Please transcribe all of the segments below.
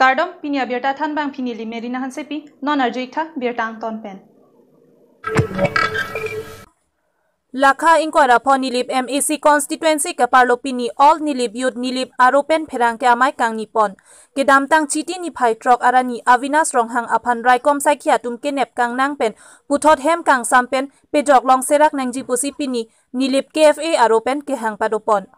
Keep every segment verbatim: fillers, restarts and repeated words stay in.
Kardom, pini abirta thanbang pini Limerina Hansepi, non arju-ik tha birta angton pen. Lakha ingkoi ra pho Nilip M A C constituency keparlo pini All Nilip Youth Nilip aro pen pherangke amei kangni pon. Kedamtang Chiti niphai throk arni Avinash Ronghang aphan raikom saikhi atum kenep kangnang pen puthot hem kangsam pen pejok long serak nangji pusi pini Nilip K F A aro pen kehang pado pon.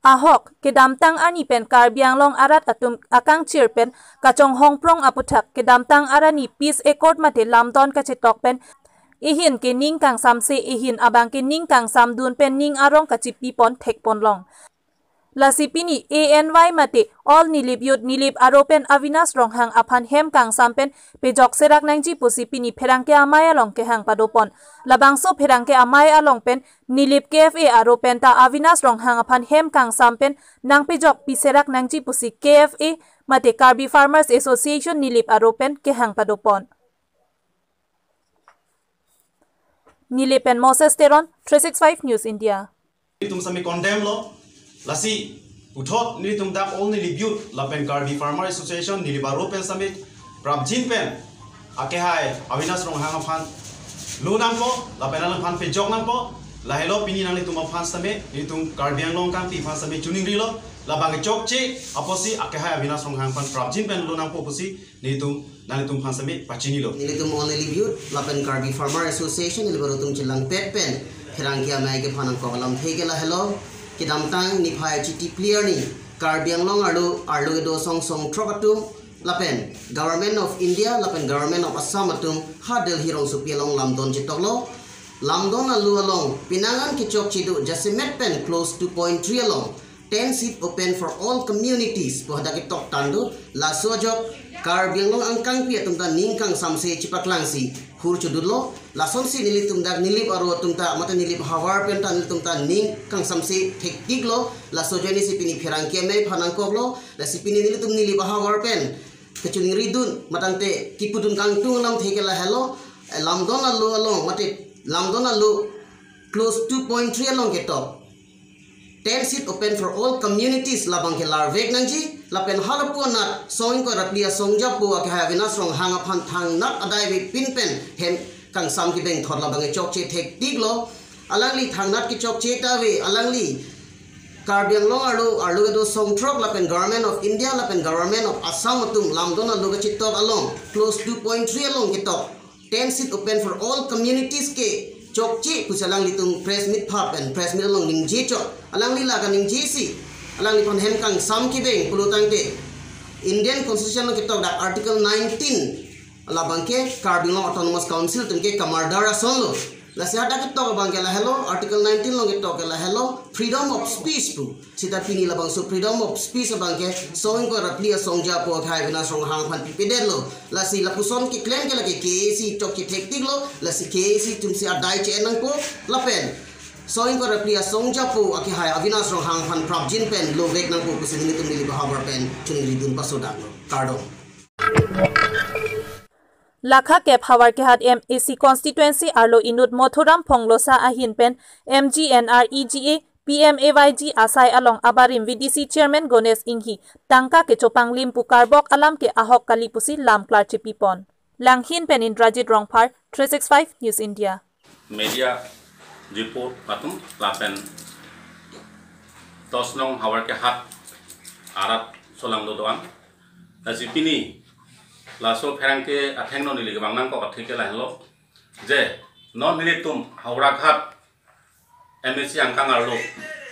Ahok, kedamtang arni pen Karbi Anglong arat atum akangchir pen kachonghong prong aputhak, kedamtang arni peace accord mate lamdon kachetok pen ehin ke ning kangsamse ehin abang ke ning kangsamdun pen ning arong kachipi pon thek pon long. Lasi pini A N Y mate All Nilip Youth Nilip aro pen Avinash Ronghang aphan hem kangsam pen pejok serak nangji pusi pini pherangke amei along kehang pado pon. Labangso pherangke amei along pen Nilip K F A aro pen ta Avinash Ronghang aphan hem kangsam pen nangpejok pi serak nangji pusi K F A mate Karbi Farmers Association Nilip aro pen kehang pado pon. Nilip pen Moses Teron, three six five News India. Nelitum sami condemn lo, lasi puthot nelitum dak All Nilip Youth lapen Karbi Farmer Association Nilip aro pen sami prapjin pen akehai Avinash Ronghang aphan lo nangpo, lapen alangphan pejok nangpo. Lahelo pini nanglitum aphan sami, nelitum Karbi Anglong kangpi aphan sami choningri lo, labang kechokche apotsi akehai Avinash Ronghang aphan prapjin pen lo nangpo pusi nelitum nanglitum aphan sami pachini lo. Nelitum All Nilip Youth lapen Karbi Farmer Association Nilip aro atum chelangpet pen pherangke amei kephan angkok alamthe ke lahelo. Kedamtang niphai Chiti phli arni Karbi Anglong arlo, arlo kedo song song throk atum lapen Government of India lapen Government of Assam atum ha Delhi rongsopi along lamdon chetok lo. Lamdon alo along penang an kechokche do jasemet pen clause two point three along ten seat open for all communities pu hadak ketok tangdo. Laso ajok Karbi Anglong angkangpi atum ta ning kangsamse chepaklangsi hur chodut lo. Lasonsi nelitum dak Nilip aro atum ta mate Nilip havar pen ta nelitum ta ning kangsamse thektik lo. Laso ajoinesi pini pherangke amei aphan angkok lo. Lasi pini nelitum Nilip havar pen kachoningri dun mate tangte kipudun kangtung alamthe ke lahelo. Eh, lamdon alo along mate lamdon alo clause two point three along ketok ten seat open for all communities labang ke larvek nangji, lapen halapu anat song ingkoi ra phli asong japo akehai Avinash Ronghang aphan thangnat adai avepin pen hem kangsam kebeng thot labang kechokche thektik lo. Alangli thangnat kechokche ta ave, alangli Karbi Anglong arlo, arlo kedo song throk lapen Government of India lapen Government of Assam atum lamdon alo kachetok along clause two point three along ketok ten seat open for all communities ke chokche pusi alanglitum press meet pha pen press meet along ningje chot. Alangli la kaningjesi alangliphan hem kangsam kebeng pulo tangte Indian Constitution along ketok dak Article nineteen labang ke Karbi Anglong Autonomous Council atum ke kamardar ason lo. Lasi hadak ketok abang ke lahelo, Article nineteen along ketok ke lahelo freedom of speech pu. Seta pini labangso freedom of speech abang ke song ingkoi ra phli asong japo akehai Avinash Ronghang aphan pipedetlo. Lasi lapuson keklem ke lake K A A C chokche thektik lo, lasi K A A C atumsi adai che-en nangpo, lapen song ingkoi ra phli asong japo akehai Avinash Ronghang aphan prapjin pen lovek nangpo pusi nelitum Nilip havar pen choningri dun pasodak lo. Kardom. Lakha kep Howraghat M A C constituency arlo inut Mothuram Phonglosa ahin pen M G N R E G A P M A Y G asai along abarim V D C chairman Ganesh Inghi tangka kechopanglim pu karbok alam ke ahok kali pusi lam klarchepi pon. Langhin pen Indrajit Rongphar, three six five News India. Media report atum lapen dos nong Howraghat arat solangdo doan. Lasi pini laso pherangke athengno neli kevang nangkok athe ke lahelo je non nelitum Howraghat M A C angkang arlo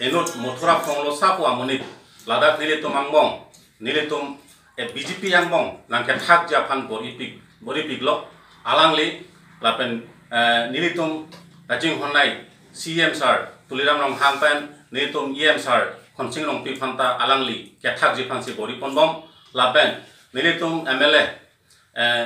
inut Mothuram Phonglosa pu amonit ladak nelitum angbong, nelitum, eh, B J P angbong nangkethakji aphan bor-ipik, bor-ipiklo. Alangli lapen, eh, nelitum kachinghonnei C E M sir Tuliram Ronghang pen nelitum E M sir Khonsing Rongpi aphan ta alangli kethakji aphansi bor-i ponbom, lapen nelitum M L A, eh,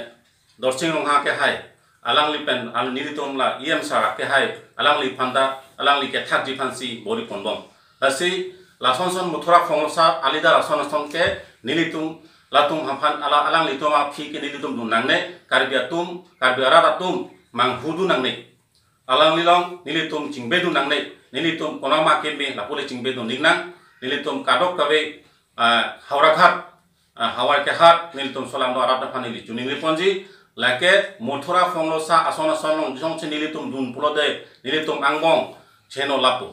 Dorsing Ronghang akehai, alangli pen, al-, nelitum la E M sir akehai, alangliphan ta, alangli kethakji aphansi bor-i ponbom. Lasi, lason son Mothuram Phonglosa, alida lason son ke, nelitum, latum aphan, ala-, alanglitum aphi ke nelitum dun nangne, Karbi atum, Karbi arat atum, manghu dun nangne. Alanglilong, nelitum chingbe dun nangne, nelitum konama keme, lapule chingbe dun ningnang, nelitum kadokave, ah, Howraghat, ah, havar kehat nelitum solang do arat aphan neli choningri ponji. Lake Mathura Phonglosa ason ason along jongsi nelitum dun pulote nelitum angbong cheno lapu.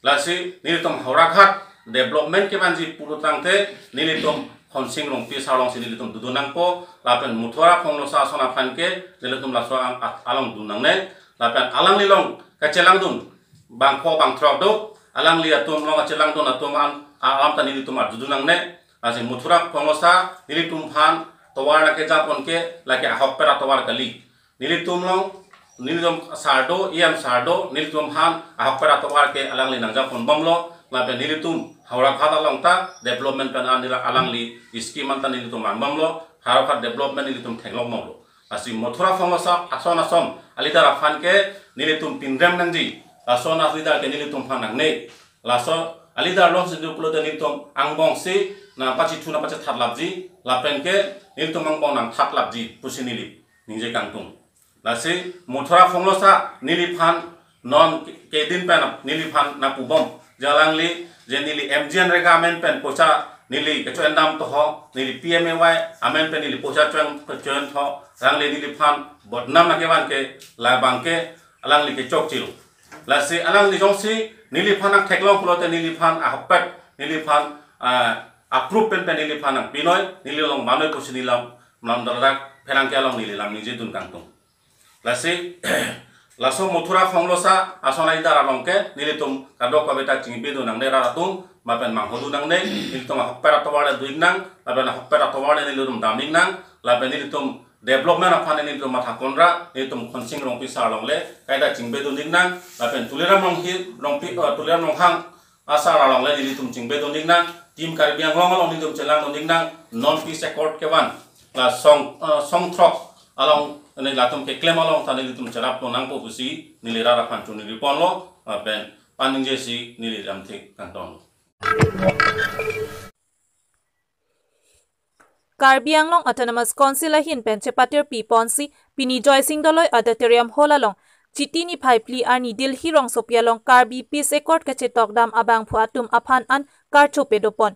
Lasi nelitum Howraghat development kevanji pulo tangte nelitum Khonsing Rongpi asar alongsi nelitum dodun nangpo, lapen Mathura Phonglosa ason aphan ke nelitum laso ang-, a-, along dun nangne, lapen alangli along kachelangdun bangpho bangthrok do, alangli atum along kachelangdun atum an, a-, alam ta nelitum ar dodun nangne. Lasi Mathura Phonglosa nelitum aphan tovar nangkejapon ke lake ahokpet atovar kali. Nelitum along, nelitum sar do, E M sar do, nelitum aphan ahokpet atovar ke alangli nangjapon bomlo, lapen nelitum Howraghat along ta development pen an nila alangli scheme an ta nelitum vangbomlo, Howraghat development nelitum theklong bomlo. Lasi Mathura Phonglosa ason ason aleader aphan ke nelitum pinrem nangji, lason aleader ke nelitum aphan nangne. Laso aleader alongsi dun pulote nelitum angbongsi nangpachithu nangpachithatlapji, lapen ke nelitum angbong nangthatlapji pusi neli ningje kangtung. Lasi Mathura Phonglosa neliphan non ke-, kedin pen neliphan nangpubom, je alangli je neli M G N REGA amen pen poisa neli kecho-endam toho, neli P M A Y amen pen neli poisa cho-en, cho-en tho, alangli neliphan bodnam nangkevan ke labang ke alangli kechokchelo. Lasi alangli jongsi neliphan nangtheklong pulote neliphan ahokpet, neliphan, ah, approve pen pen neliphan nangpinoi, neli along vangnoi pusi neli lam, lam dardak pherangke along neli lam ningje dun kangtung. Lasi laso Mathura Phonglosa ason aleader along ke nelitum kadokave ta chingbe dun nangne, rat atum lapen manghu dun nangne, nelitum ahokpet atovar le do-ik nang, lapen ahokpet atovar le nelitum dam-ik nang, lapen nelitum development aphan nelitum matha konra, nelitum Khonsing Rongpi asar along le kaita chingbe dun-ik nang, lapen Tuliram Ronghi, Rongpi, eh, Tuliram Ronghang asar along le nelitum chingbe dun-ik nang, Team Karbi Anglong along nelitum chelang dun-ik nang, non peace accord kevan, la song, eh, songthrok along, ne latum keklem along ta nelitum cherap dun nangpo pusi neli rat aphan choningri ponlo, lapen paningjesi neli lamthe kangtonlo. Karbi Anglong Autonomous Council ahin pen chepatir piponsi pini Joysing Doloi Auditorium Hall along Chiti niphai phli arni Delhi rongsopi along Karbi Peace Accord kachetokdam abangphu atum aphan an karcho pedopon.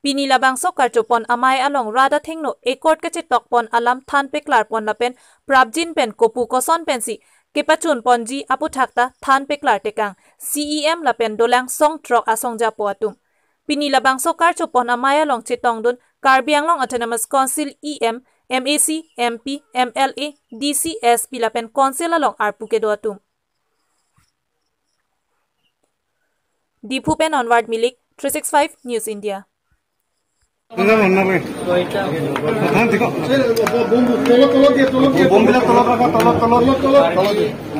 Pini labangso karchopon amei along rat athengno accord kachetokpon alam than peklarpon lapen prapjin pen kopu koson pensi kepachunponji aputhak ta than peklar tekang, C E M lapen dolang songthrok asongjapo atum. Pini labangso karchopon amei along chetongdun Karbi Anglong Autonomous Council E M, M A C, M P, M L A, D C, S P lapen Council along arpu kedo atum. Diphu pen Onward Milik, three six five News India.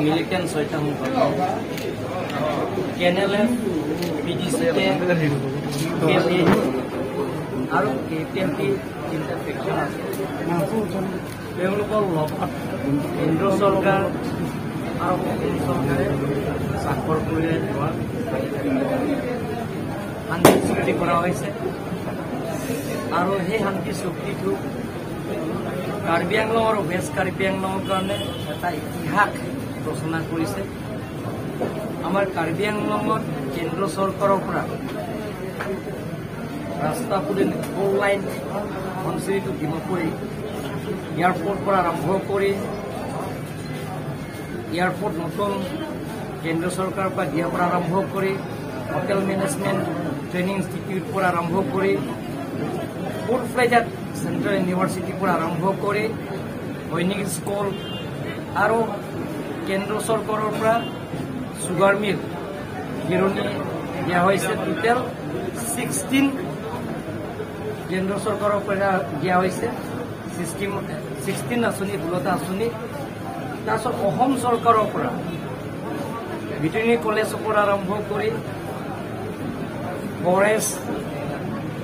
Militant ছয়টা সংগঠন, K N L F, B D C K, K P A আৰু K P M P তিনিটা faction আছে। তেওঁলোকৰ লগত কেন্দ্ৰ চৰকাৰ আৰু অসম চৰকাৰে স্বাক্ষৰ কৰি লোৱা শান্তি চুক্তি কৰা হৈছে। আৰু সেই শান্তি চুক্তিটো কাৰ্বি আংলং আৰু ৱেষ্ট কাৰ্বি আংলঙৰ কাৰণে এটা ইতিহাস ৰচনা কৰিছে। আমাৰ কাৰ্বি আংলঙত কেন্দ্ৰ চৰকাৰৰ পৰা ৰাস্তা পদূলি, ফ'ৰ লাইন, ধনশিৰি টু ডিমাপুৰ, এয়াৰপৰ্ট পৰা আৰম্ভ কৰি, এয়াৰপৰ্ট নতুন কেন্দ্ৰ চৰকাৰৰ পৰা দিয়াৰ পৰা আৰম্ভ কৰি, হোটেল মেনেজমেণ্ট ট্ৰেইনিং ইনষ্টিটিউট পৰা আৰম্ভ কৰি, ফুল ফ্লেজড চেণ্ট্ৰেল ইউনিভাৰ্চিটিৰ পৰা আৰম্ভ কৰি, সৈনিক স্কুল আৰু কেন্দ্ৰ চৰকাৰৰ পৰা চুগাৰ মিল জিৰণি দিয়া হৈছে। টোটেল ছিক্সটিন কেন্দ্ৰ চৰকাৰৰ পৰা দিয়া হৈছে। ছিক্সটিন, ছিক্সটিন আঁচনি, ষোল্লটা আঁচনি। তাৰপিছত অসম চৰকাৰৰ পৰা ভেটেৰিনেৰী কলেজৰ পৰা আৰম্ভ কৰি, ফৰেষ্ট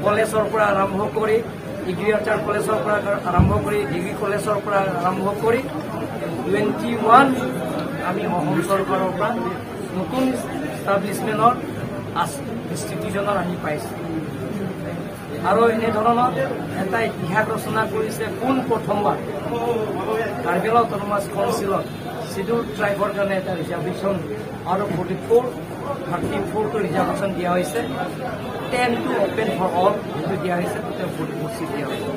কলেজৰ পৰা আৰম্ভ কৰি, এগ্ৰিকালচাৰ কলেজৰ পৰা আৰম্ভ কৰি, ডিগ্ৰী কলেজৰ পৰা আৰম্ভ কৰি টুৱেণ্টি ওৱান আমি অসম চৰকাৰৰ পৰা নতুন এষ্টাব্লিছমেণ্টৰ আছ-, ইনষ্টিটিউশ্যনৰ আমি পাইছোঁ। আৰু এনেধৰণৰ এটা ইতিহাস ৰচনা কৰিছে, পোন প্ৰথমবাৰ কাৰ্বি আংলং অট'নমাছ কাউন্সিলত শ্বিডিউল ট্ৰাইবৰ কাৰণে এটা ৰিজাৰ্ভেশ্যন আৰু ফৰ্টি ফ'ৰ, থাৰ্টি ফ'ৰটো ৰিজাৰ্ভেশ্যন দিয়া হৈছে, টেনটো অপেন ফৰ অল সেইটো দিয়া হৈছে, টোটেল ফৰ্টি ফ'ৰ চিট দিয়া হৈছে।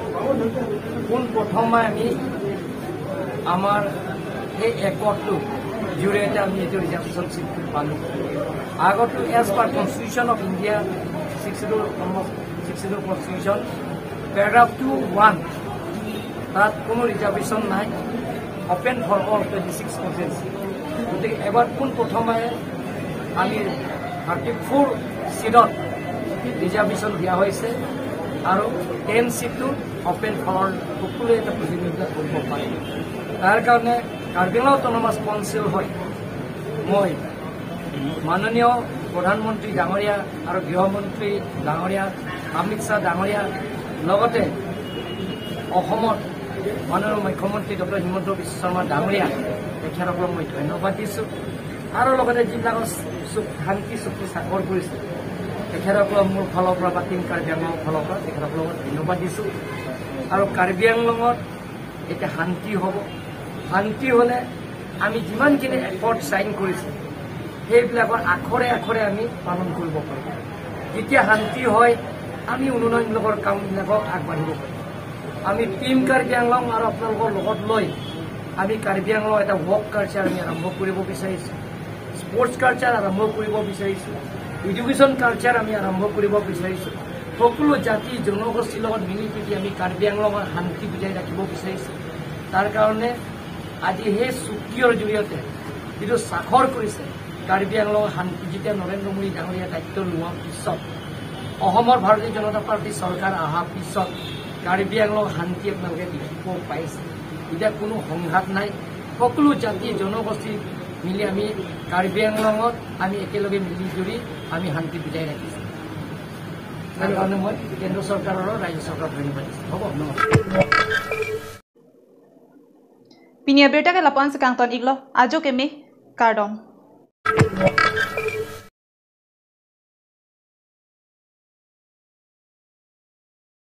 পোন প্ৰথমে আমি আমাৰ সেই একৰ্ডটো জৰিয়তে আমি এইটো ৰিজাৰ্ভেশ্যন চিট পালোঁ। আগতো as per constitution of India, six schedule, six schedule constitution, paragraph two one, তাত কোনো ৰিজাৰ্ভেশ্যন নাই, open for all twenty six constituency. গতিকে এবাৰ পোন প্ৰথমে আমি থাৰ্টি ফ'ৰ চিটত ৰিজাৰ্ভেশ্যন দিয়া হৈছে আৰু টেন চিটটো অপেন ফৰ অল, সকলোৱে এটা প্ৰতিনিধিত্ব কৰিব পাৰে। তাৰ কাৰণে কাৰ্বি আংলং অট'নমাছ কাউন্সিল হৈ মই মাননীয় প্ৰধানমন্ত্ৰী ডাঙৰীয়া আৰু গৃহমন্ত্ৰী ডাঙৰীয়া অমিত শ্বাহ ডাঙৰীয়া লগতে অসমত মাননীয় মুখ্যমন্ত্ৰী ডক্টৰ হিমন্ত বিশ্ব শৰ্মা ডাঙৰীয়া, তেখেতসকলক মই ধন্যবাদ দিছোঁ। আৰু লগতে যিবিলাকৰ চুক-, শান্তি চুক্তি স্বাক্ষৰ কৰিছে, তেখেতসকলক মোৰ ফালৰ পৰা বা টিম কাৰ্বি আংলঙৰ ফালৰ পৰা তেখেতসকলক ধন্যবাদ দিছোঁ। আৰু কাৰ্বি আংলঙত এতিয়া শান্তি হ'ব। শান্তি হ'লে আমি যিমানখিনি একৰ্ড ছাইন কৰিছোঁ, সেইবিলাকৰ আখৰে আখৰে আমি পালন কৰিব পাৰিম। যেতিয়া শান্তি হয়, আমি উন্নয়নমূলকৰ কামবিলাকক আগবাঢ়িব পাৰিম। আমি টিম কাৰ্বি আংলং আৰু আপোনালোকৰ লগত লৈ আমি কাৰ্বি আংলং এটা ৱৰ্ক কালচাৰ আমি আৰম্ভ কৰিব বিচাৰিছোঁ, স্পৰ্টছ কালচাৰ আৰম্ভ কৰিব বিচাৰিছোঁ, এডুকেশ্যন কালচাৰ আমি আৰম্ভ কৰিব বিচাৰিছোঁ। সকলো জাতি জনগোষ্ঠীৰ লগত মিলি প্ৰীতি আমি কাৰ্বি আংলঙৰ শান্তি বজাই ৰাখিব বিচাৰিছোঁ। তাৰ কাৰণে আজি সেই চুক্তিৰ জৰিয়তে যিটো স্বাক্ষৰ কৰিছে, কাৰ্বি আংলঙৰ শান্তি, যেতিয়া নৰেন্দ্ৰ মোদী ডাঙৰীয়া দায়িত্ব লোৱাৰ পিছত, অসমৰ ভাৰতীয় জনতা পাৰ্টি চৰকাৰ অহাৰ পিছত কাৰ্বি আংলং শান্তি আপোনালোকে দেখিব পাইছে। এতিয়া কোনো সংঘাত নাই, সকলো জাতি জনগোষ্ঠী মিলি আমি কাৰ্বি আংলঙত আমি একেলগে মিলি জুলি আমি শান্তি বজাই ৰাখিছোঁ। তাৰ কাৰণে মই কেন্দ্ৰ চৰকাৰ আৰু ৰাজ্য চৰকাৰক ধন্যবাদ দিছোঁ। হ'ব, নমস্কাৰ। Pini abirta ke lapu-an si kangton-iklo, ajo keme, kardom.